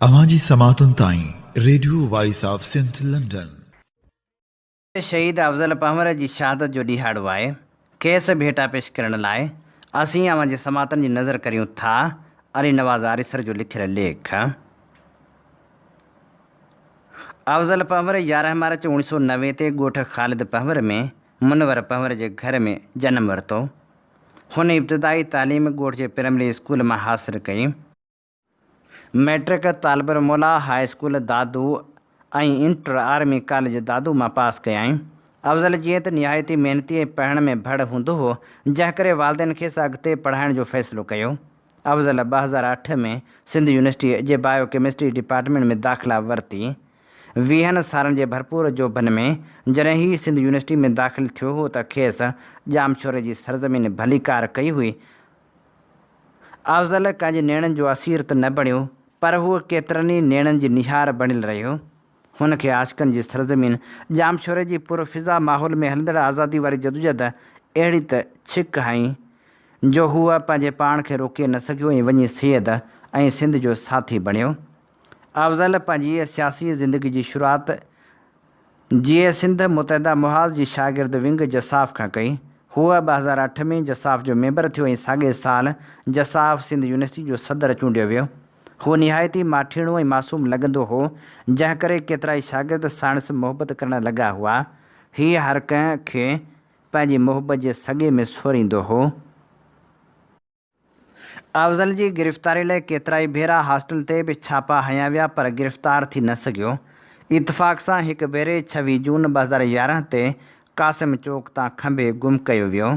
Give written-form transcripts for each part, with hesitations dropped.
اوهان جي سماعتن تائين radio voice of Sindh London. شهيد افضل پنهور جي شهادت جو ڏهاڙو آهي، کيس ڀيٽا پيش ڪرڻ لاء اسين اوهان جي سماعتن جي نظر ڪريون ٿا علي نواز آريسر جو لکيل ليک. افضل پنهور 11 مارچ 1990 تي ڳوٺ خالد پنهور ۾ منور پنهور جي گهر ۾ جنم ورتو. هن ابتدائي تعليم ڳوٺ جي پرائمري اسڪول مان حاصل ڪئي. Matric Talib ul Mola high school Dadu ۽ inter army college Dadu مان پاس ڪيائين. افضل جيئن ته نهايت ئي محنتي ۽ پڙهڻ ۾ ڀڙ هوندو هو، جنهن ڪري والدين کيس اڳتي پڙهائڻ جو فيصلو ڪيو. افضل 2008 ۾ سنڌ يونيورسٽيء جي بايو ڪيمسٽري ڊپارٽمينٽ ۾ داخلا ورتي. ويهن سالن جي ڀرپور جوڀن ۾ جڏهن هي سنڌ يونيورسٽي ۾ داخل ٿيو هو ته کيس ڄامشوري جي سرزمين ڀليڪار ڪئي هئي. افضل ڪنهن جي نيڻن جو اسير ته نه بڻيو، پر هو ڪيترن ئي نيڻن جي نهار بڻيل رهيو. هن کي عاشقن جي سرزمين ڄامشوري جي پر فضا ماحول ۾ هلندڙ آزادي واري جدوجهد اهڙي ته ڇڪ هنئي، جو هو پنهنجي پاڻ کي روڪي نه سگهيو ۽ وڃي سيد ۽ سنڌ جو ساٿي بڻيو. افضل پنهنجي سياسي زندگي جي شروعات جيئي سنڌ متحده محاذ جي شاگرد ونگ جساف کان ڪئي. هو 2008 ۾ جساف جو ميمبر ٿيو ۽ ساڳئي سال جساف سنڌ يونيورسٽي جو صدر چونڊيو ويو. هو نهايت ئي ماٺيڻو ۽ معصوم لڳندو هو، جنهن ڪري ڪيترائي شاگرد ساڻس محبت ڪرڻ لڳا هئا. هي هر ڪنهن کي پنهنجي محبت جي سڳي ۾ سوريندو هو. افضل جي گرفتاري لاء ڪيترائي ڀيرا هاسٽل تي به ڇاپا هنيا ويا پر گرفتار ٿي نه سگهيو. اتفاق سان هڪ ڀيري 26 جون 2011 تي قاسم چوڪ تان کنڀي گم ڪيو ويو.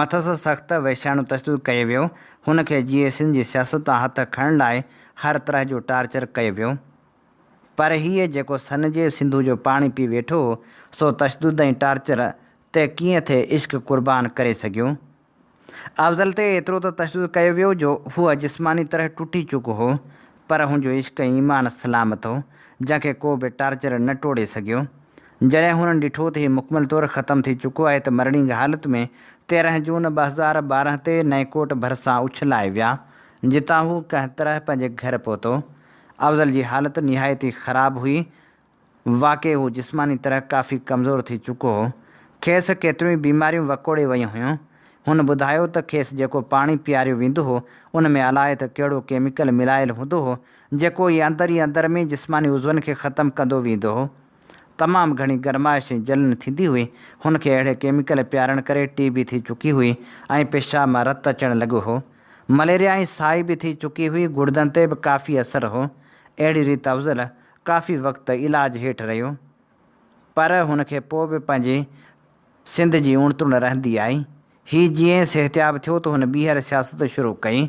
مٿس سخت وحشياڻو تشدد ڪيو ويو. هن کي جيئي سنڌ جي سياست تان هٿ کڻڻ لاء هر طرح جو ٽارچر ڪيو ويو. پر هيء جيڪو سن جي سنڌو جو پاڻي پي ويٺو هو سو تشدد ۽ ٽارچر تي ڪيئن ٿي عشق قربان ڪري سگهيو. افضل تي ايترو ته تشدد ڪيو ويو جو هو جسماني طرح ٽٽي چڪو هو، پر هن جو عشق ۽ ايمان سلامت هو، جنهن کي ڪو به ٽارچر نه ٽوڙي سگهيو. جڏهن هنن ڏٺو ته هي مڪمل طور ختم ٿي چڪو آهي ته مرڻينگ حالت ۾ 13 جون 2012 تي نئين ڪوٽ ڀرسان اڇلائي ويا، جتان هو ڪنهن طرح پنهنجي گهر پهتو. افضل جي حالت نهايت ئي خراب هئي. واقعي هو جسماني طرح ڪافي ڪمزور ٿي چڪو هو. کيس ڪيتريون ئي بيماريون وڪوڙي ويون هيون. هن ٻڌايو ته کيس جيڪو پاڻي پياريو ويندو هو، ان ۾ الائي ته ڪهڙو ڪيميڪل ملايل هوندو هو، جيڪو ئي اندر ئي اندر ۾ جسماني عضون کي ختم ڪندو ويندو هو. تمام گهڻي گرمائش ۽ جلن ٿيندي هئي. هن کي اهڙي ڪيميڪل پيارڻ ڪري ٽي بي ٿي چڪي هئي ۽ پيشاب مان رت اچڻ لڳو هو. مليريا ۽ سائي به ٿي چڪي هئي، گڙدن تي به ڪافي اثر هو. اهڙي ريت افضل ڪافي وقت علاج هيٺ رهيو، پر هن کي پوء به پنهنجي سنڌ جي اڻ تڻ رهندي آئي. هي جيئن صحتياب ٿيو ته هن ٻيهر سياست شروع ڪئي.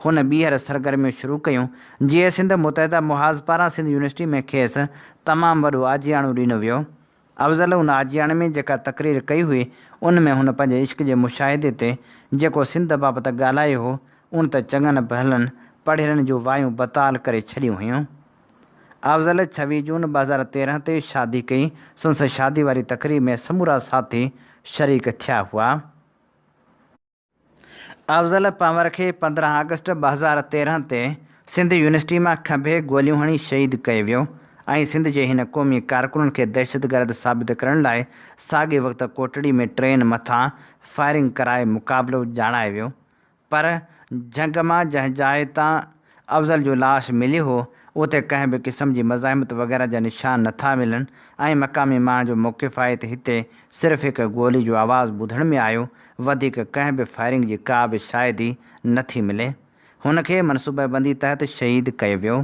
هن ٻيهر سرگرميون شروع ڪيون. جيئي سنڌ متحده محاذ پاران سنڌ يونيورسٽي ۾ کيس تمام وڏو آجياڻو ڏنو ويو. افضل ان آجياڻي ۾ جيڪا تقرير ڪئي هئي، ان ۾ هن پنهنجي عشق جي مشاهدي تي جيڪو سنڌ بابت ڳالهايو هو، ان ته چڱن ڀلن پڙهيلن جون وايون بتال ڪري ڇڏيون هيون. افضل 26 جون 2013 تي شادي ڪئي، سندس شادي واري تقريب ۾ سمورا ساٿي شريڪ ٿيا هئا. افضل پنهور کي 15 آگسٽ 2013 تي سنڌ يونيورسٽي مان کنڀي گوليون هڻي شهيد ڪيو ويو ۽ سنڌ جي هن قومي ڪارڪنن کي دهشتگرد ثابت ڪرڻ لاء ساڳئي وقت ڪوٽڙي ۾ ٽرين مٿان فائرنگ ڪرائي مقابلو ڄاڻايو ويو پر جهنگ مان جنهن جاء تان افضل جو لاش مليو هو، اتي ڪنهن به قسم جي مزاحمت وغيره جا نشان نه ٿا ملن ۽ مقامي ماڻهن جو موقف آهي ته هتي صرف هڪ گولي جو آواز ٻڌڻ ۾ آيو، وڌيڪ ڪنهن به فائرنگ جي ڪا به شاهدي نه ٿي ملي. هن کي منصوبابندي تحت شهيد ڪيو ويو.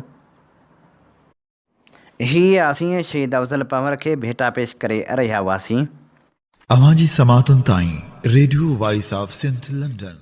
هي اسين شهيد افضل پنهور کي ڀيٽا پيش ڪري رهيا هئاسين. اوهان جي سماعتن تائين radio voice of Sindh London.